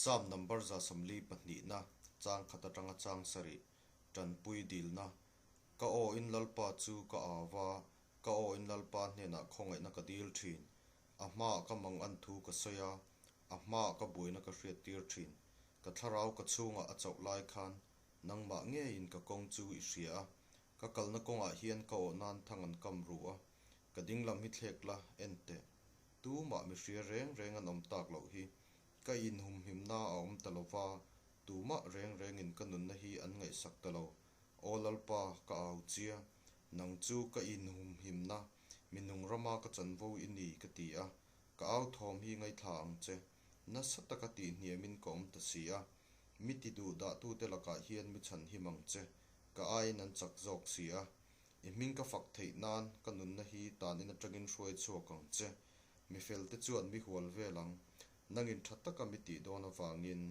Sam number 142na chang khat atanga chang sarih tanpui dilna ka aw in Lalpa chu ka au va, ka aw in Lalpa hnenah khawngaihna ka dil thin. A hmaah ka mang an thu ka sawi a, a hmaah ka buaina ka hriat tir thin. Ka thlarau ka chhungah a chauh lai khan nangmah ngeiin ka kawng chu i hria a, ka kalna kawngah hian ka awh nan thang an kam ru a, ka dinglam hi thlek la, en teh. Tumah mi hria reng reng an awm tak loh hi. Ka inhumhimna a awm ta lo va, tumah reng rengin ka nunna hi an ngaihsak ta lo. Aw Lalpa, ka au chia, nang chu ka inhumhimna, mi nung rama ka chanvo i ni, ka ti a. Ka au thawm hi ngaithla ang che. Nasa taka tihhniamin ka awm ta si a. Mi ti duh dahtute lakah hian mi chhanhim ang che, ka aiin an chak zawk si a. I hming ka fak theih nan ka nunna hi tanin atangin hruai chhuak ang che. Mi felte chuan mi hual vel ang. Nangin tha taka mi tih dawn avangin.